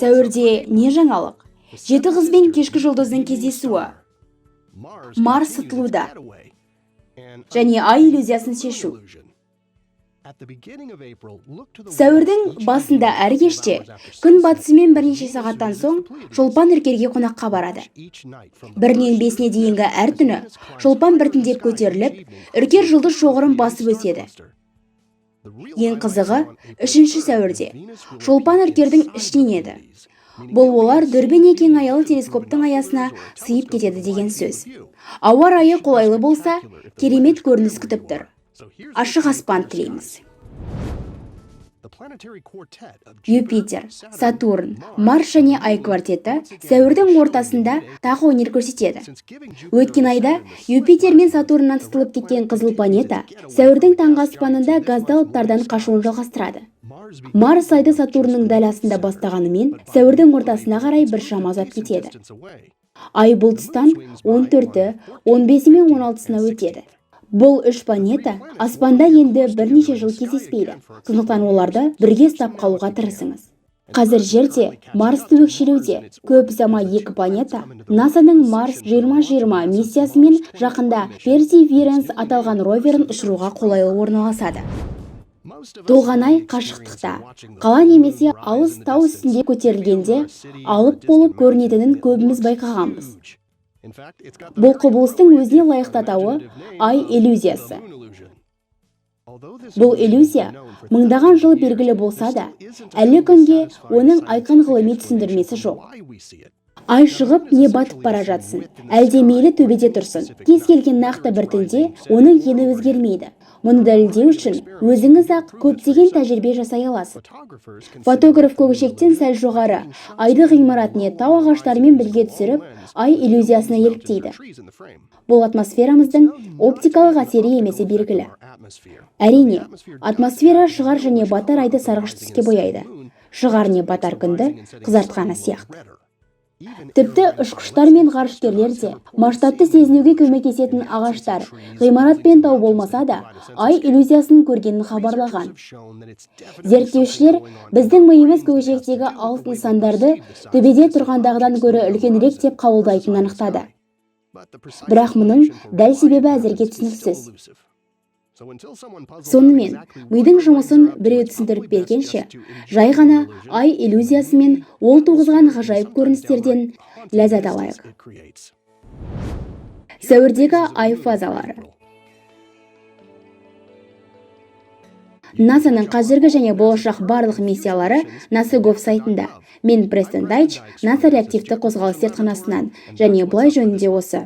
Сәуірде не жаңалық? Жеті қыз бен кешкі жұлдыздың кездесуі. Марс тұтылуда және ай иллюзиясын шешу. Сәуірдің басында әр кеште күн батысымен бірнеше сағаттан соң Шолпан Үркерге қонаққа барады. Бірінен бесіне дейінгі әр түні Шолпан біртіндеп көтеріліп, Үркер жұлдыз шоғырын басып өтеді. Ең қызығы, 3 сәуірде Шолпан Үркердің ішінен еді. Бұл олар дүрбіне кең аялы телескоптың аясына сыйып кетеді деген сөз. Ауа райы қолайлы болса, керемет көрініс күтіп тұр. Ашық аспан тілейміз. Юпитер, Сатурн, Марс және Ай квартеті сәуірдің ортасында тағы өнер көрсетеді. Өткен айда Юпитер мен Сатурннан тұтылып кеткен қызыл планета сәуірдің таңғы аспанында газды алыптардан қашуын жалғастырады. Марс айды Сатурнның дәл астында бастағанымен, сәуірдің ортасына қарай біршама ұзап кетеді. Ай бұл тұстан 14-і, 15-і мен 16-сына өтеді. Бұл үш планета аспанда енді бірнеше жыл кездеспейді, сондықтан оларды бірге ұстап қалуға тырысыңыз. Қазір Жерде Марсты өкшелеуде. Көп ұзамай екі планета НАСАның Марс 2020 миссиясымен жақында Perseverance аталған роверін ұшыруға қолайлы орналасады. Толған ай қашықтықта, қала немесе алыс тау үстінде көтерілгенде алып болып көрінетінін көбіміз байқағанбыз. Бұл құбылыстың өзіне лайықты атауы ай иллюзиясы. Бұл иллюзия мыңдаған жыл белгілі болса да, әлі күнге оның айқын ғылыми түсіндірмесі жоқ. Ай шығып не батып бара жатсын, әлде мейлі төбеде тұрсын, кез келген нақты бір түнде оның ені өзгермейді. Мұны дәлелдеу үшін өзіңіз-ақ көптеген тәжірибе жасай аласыз. Фотограф көкжиектен сәл жоғары айды ғимарат не тау ағаштарымен бірге түсіріп, ай иллюзиясына еліктейді. Бұл атмосферамыздың оптикалық әсері емесі белгілі. Әрине, атмосфера шығар және батар айды сарғыш түске бояйды. Шығар не батар күнді қызартқаны сияқты. Тіпті ұшқыштар мен ғарышкерлер де масштабты сезінуге көмектесетін ағаштар, ғимарат пен тау болмаса да, ай иллюзиясын көргенін хабарлаған. Зерттеушілер біздің миымыз көкжиектегі алыс нысандарды төбеде тұрғандағыдан гөрі үлкенірек деп қабылдайтынын анықтады. Бірақ мұның дәл себебі әзірге түсініксіз. Сонымен, мидың жұмысын біреу түсіндіріп бергенше, жай ғана ай иллюзиясы мен ол туғызған ғажайып көріністерден ләззат алайық. Сәуірдегі ай фазалары. НАСАның қазіргі және болашақ барлық миссиялары NASA.gov сайтында. Мен Престон Дайч, НАСА реактивті қозғалыс зертханасынан және былай жөнінде осы.